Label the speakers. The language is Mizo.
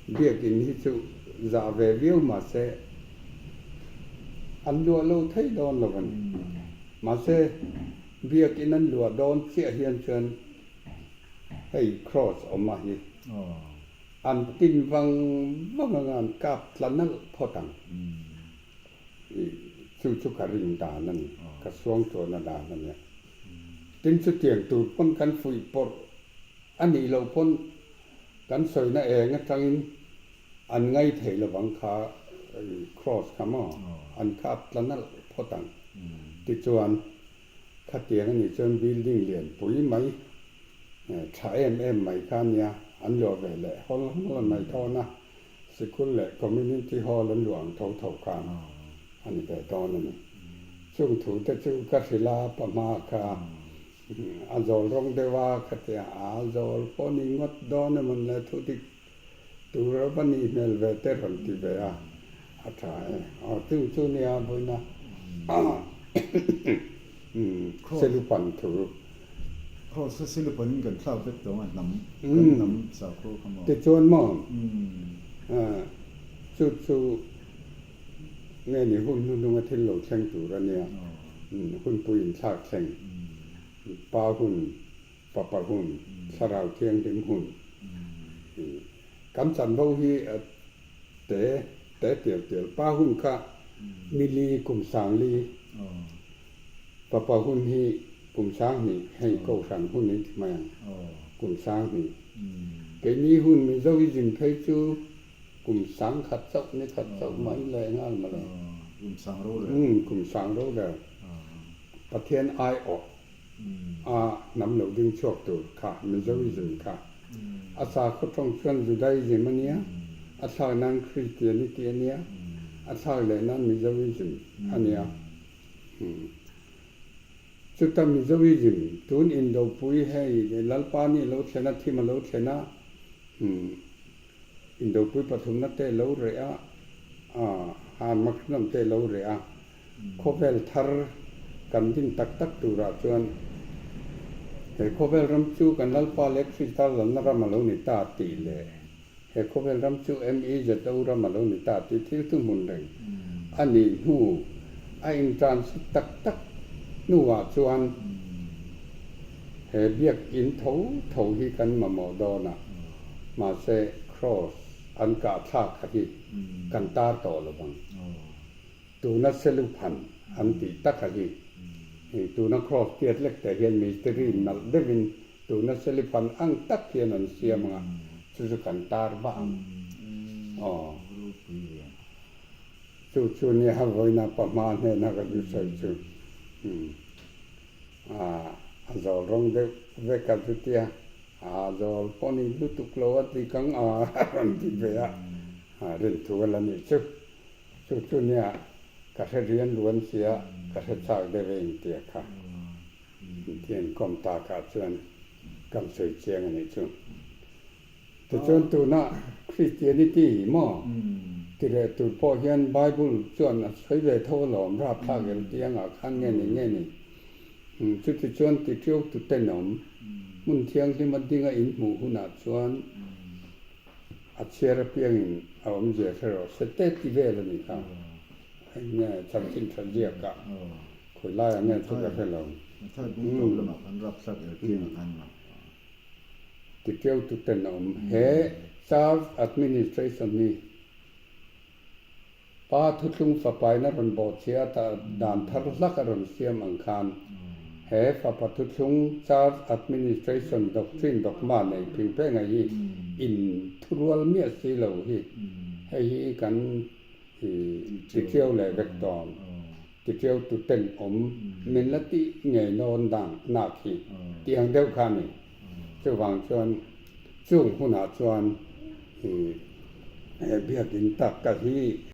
Speaker 1: Biakinn hi chu zah ve viau mahse an luah lo thei dawn lo a ni. Mahse Biakinn an luah dawn chiah hian chuan hei Cross awm a hi an tin vang vang anga an kap tla nalh phawt ang. Chu chu ka ring dan a ni, ka suangtuahna dan a nia. Tin chutiang tur pawn kan fuih pawrh a nih loh pawn kan sawina eng atangin an ngai thei lovang kha cross kha maw an kap tla nalh phawt ang. Tichuan khatiang a nih chuan building lian pui mai tha em em mai kha a nia, an luah ve leh hawl hawl mai dawn a. Sikul leh Community Hall an luah ang tho tho khan a ni ve dawn a ni. Chung thu te chu ka hrilh a, pa hma kha a zawl rawng deuh a, ka ti a, a zawl pawh ni ngawt dawn emaw ni le, thu dik tur a va nih hmel ve te rawn ti ve a, a tha e. Aw chung chu nia vawiina Selupan thu.
Speaker 2: Cross kha Selupan in kan thlak vek tawh ang a, hnam kan hnam sakhua kha maw?
Speaker 1: Tichuan maw chu chu nge ni hun hnuhnunga thil lo thleng tur a nia, hunpui in thlak thleng, Pa hun, Fapa hun, Thlarau Thianghlim hun. Kan chanvo hi te te tial tial, Pa hun kha nili kum sangli, Fapa hun hi kum sanghnih, hei Kohhran hun in ti mai ang, kum sanghnih. Keini hun Mizoism phei chu kum sangkhat chauh, ni khat chauh mai leh nghal mawle.
Speaker 2: Kum sang rorel.
Speaker 1: Kum sang rorel. Pathian aiawh a hnam lo ding chhuak tur kha Mizoism kha a sakhaw tawng chuan Judaism a nia, a thlak nan Christianity a nia, a thlak leh nan Mizoism a nia. Chuta Mizoism tun indopui hei Lalpa nih lo thlen a, thim a lo thlen a, Indopui pathumna te lo reh a, Armageddon te lo reh a, Khawvel thar kan din tak tak turah chuan he khawvel ram chu kan Lalpa leh Krista lalna ram a lo ni ta tih leh he khawvel ram chu MEZO ram a lo ni ta tih thil thuhmun reng a nih hnu a intransit tak tak hnuah chuan he biakinn tho tho hi kan mamawh dawn a, mahse Cross an kah thlak kha hi kan tar tawh lo vang. Tuna Seluphan an tih taka hi hei tuna Cross tiat lek teh hian mistiri nalh deuhin tuna Seluphan ang tak hian an siam anga chu chu kan tar vah ang. Aw. Chu chu nia vawiina pahma hnena ka zu sawi chu. A zawl rawng deuh vek a chutia a zawl pawh ni lutuk lo a ti kang a rawn ti ve a, rinthu a la nih chu. Chu chu nia ka hre rian luan sia ka hre chak deuh e intia kha inti an kawm takah chuan kan sawi chiang a nih chu. Tichuan tuna Christianity hi maw ti leh tur pawh hian Bible chuan a sawi ve tho alawm rapthlak el tiangah khan nge ni nge ni. Chuti chuan ti ṭiau tu tenawm hmun thianghlim a dinga inhmuh hunah chuan A chhiar apiangin a awmzia hre rawh se te ti vel a ni kha. Eng nge chanchin tha ziak ah khawi lai ah nge chu ka hre lo. Ti ṭeu tu ten a awm. He Church Administration hi Pa thuthlung fapain a rawn bawhchhia ta dan thar hlak a rawn siam ang khan he fapa thuthlung Church Administration Doctrine Dogma nei phingphenga hi in thurual miah si lo hi hei hi kan tiṭiau leh vek tawn tiṭiau tu ten awm min la tih ngei nawn dan nak hi tih ang deuh kha a ni. Chuvang chuan chung hunah chuan he biakinn tak ka hi.